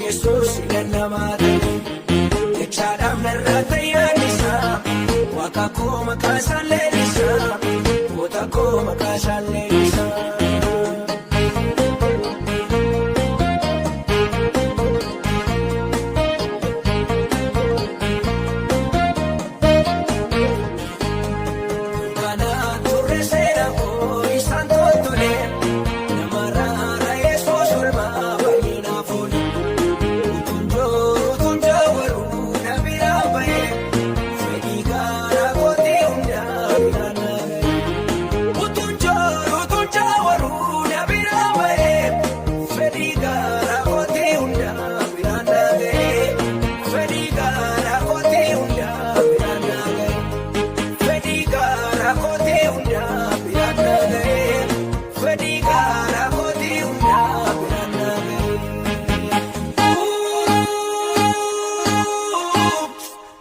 Yesuus namaa ta'e. Jechaadhaaf narraa tayyaan isaa, Waaqa koo maqaa isaan leellisaa, goota koo maqaa isaan leellisaa. Kana turre seera koo isaan tottole, namarraa Yesuus olmaa baay'inaaf oole. Utuun jooru jaawaruu na biraa ba'e, fedhii garaa kootii hundaa biraan na ga'e. Utuun jooru jaawaruu na biraa ba'e, fedhii garaa kootii hundaa biraan na ga'e. Fedhii garaa kootii hundaa biraan na ga'e. Fedhii garaa kootii hundaa biraan na ga'e. Fedhii garaa kootii hundaa biraan na ga'e.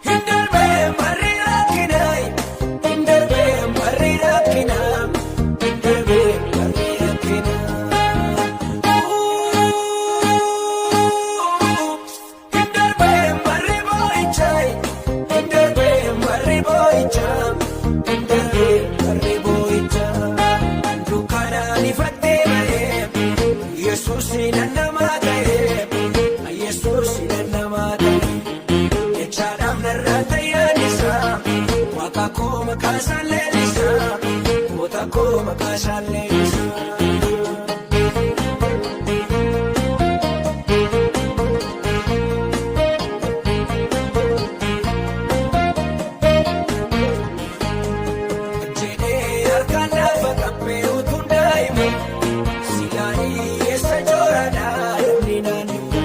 Hin darbee barri rakkinaa, hin darbee barri rakkinaa, hin darbee barri rakkinaa. Hin darbee barri boo'ichaa, hin darbee barri boo'ichaa, hin darbee barri boo'ichaa. Dukkanaan ifattee ba'ee, Yesuus namaa ta'e, Yesuus namaa ta'e. Jechaadhaaf narraa tayyaan isaa, Waaqa koo maqaa isaan leellisaa, goota koo maqaa isaan leellisaa. Jedhee harkaan lafa qabbee utuun daa'imu, silaanii eessa jooradhaa namni naannoo.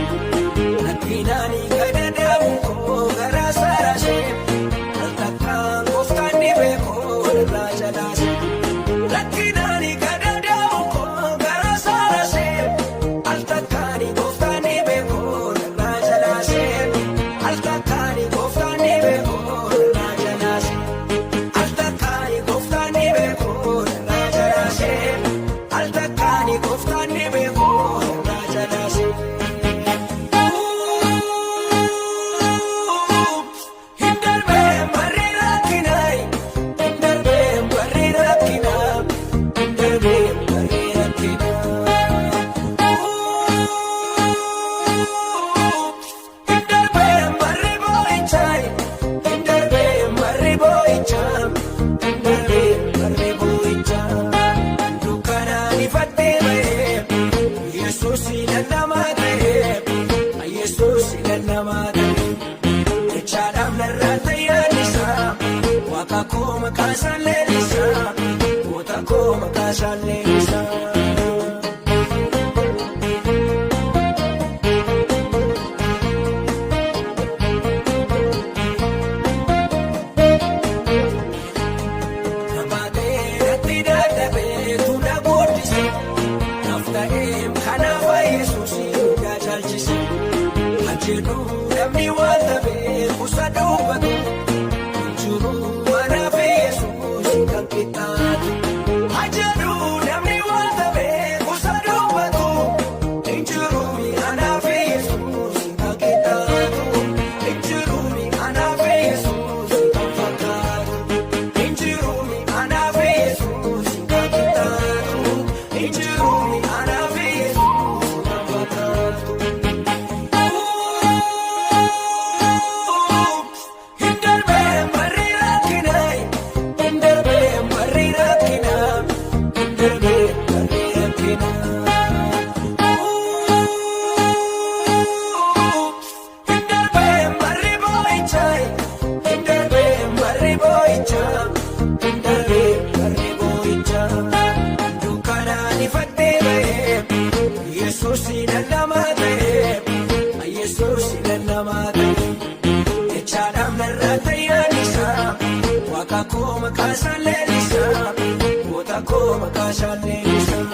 Rakkinaan gadadaamu koo garaa saarasee, al takkaan gooftaan ni beekoo irraa jalaase. Rakkinaan gadadaamu koo garaa saarasee, al takkaan gooftaan ni beekoo irraa jalaase. Al takkaan gooftaan ni beekoo irraa jalaase. Al takkaan gooftaan ni beekoo irraa jalaase. Al takkaan gooftaan ni beekoo irraa jalaase. Hin darbee barri rakkinaa, hin darbee barri rakkinaa, hin darbee barri rakkinaa. Hin darbee barri boo'ichaa, hin darbee barri boo'ichaa, hin darbee barri boo'ichaa. Dukkanaan ifattee ba'ee, Yesuus namaa ta'e, Yesuus namaa ta'e. Jechaadhaaf narraa tayyaan isaa, Waaqa koo maqaa isaan leellisaa, goota koo maqaa isaan leellisaa. Nabaatee natti dadhabee tuna guddise, naaf ta'eem kanaaf Yesuus hundaa caalchise. Ajjeetu namni waan ta'eef kuusa dubbatu, hin jiru manaaf Yesuus kan qixxaatu. Ajjeetu namni waan ta'eef kuusa dubbatu, hin jiru anaaf Yesuus kan qixxaatu. Hin jiru anaaf Yesuus kan fakkaatu. Hin jiru anaaf Yesuus kan qixxaatu. Hin jiru anaaf Yesuus kan fakkaatu. Hin darbee barri rakkinaa, hin darbee barri rakkinaa, hin darbee barri rakkinaa. Hin darbee barri boo'ichaa, hin darbee barri boo'ichaa, hin darbee barri boo'ichaa. Dukkanaan ifattee ba'ee, Yesuus namaa ta'e, Yesuus namaa ta'e. Jechaadhaaf narraa tayyaan isaa, Waaqa koo maqaa isaan leellisaa, goota koo maqaa isaan leellisaa.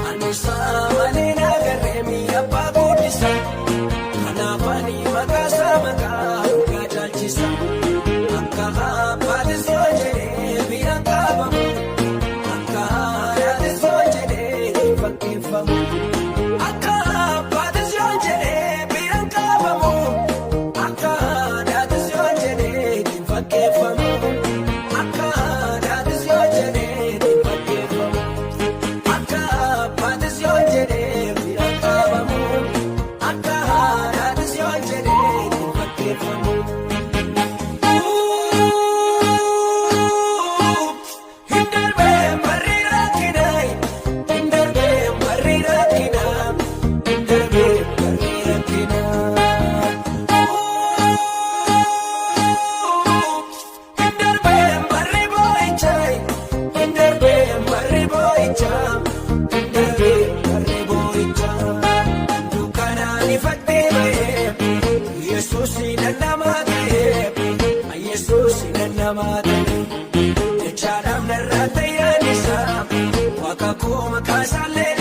Annisaa malee nagarree mi'a abbaa guddisa. Kanaaf ani maqaa isaa maqaa dhugaa caalchisa. Yesuus namaa ta'e. Jechaadhaaf narraa ta'e yaadisa. Waaqa koo maqaa isaallee.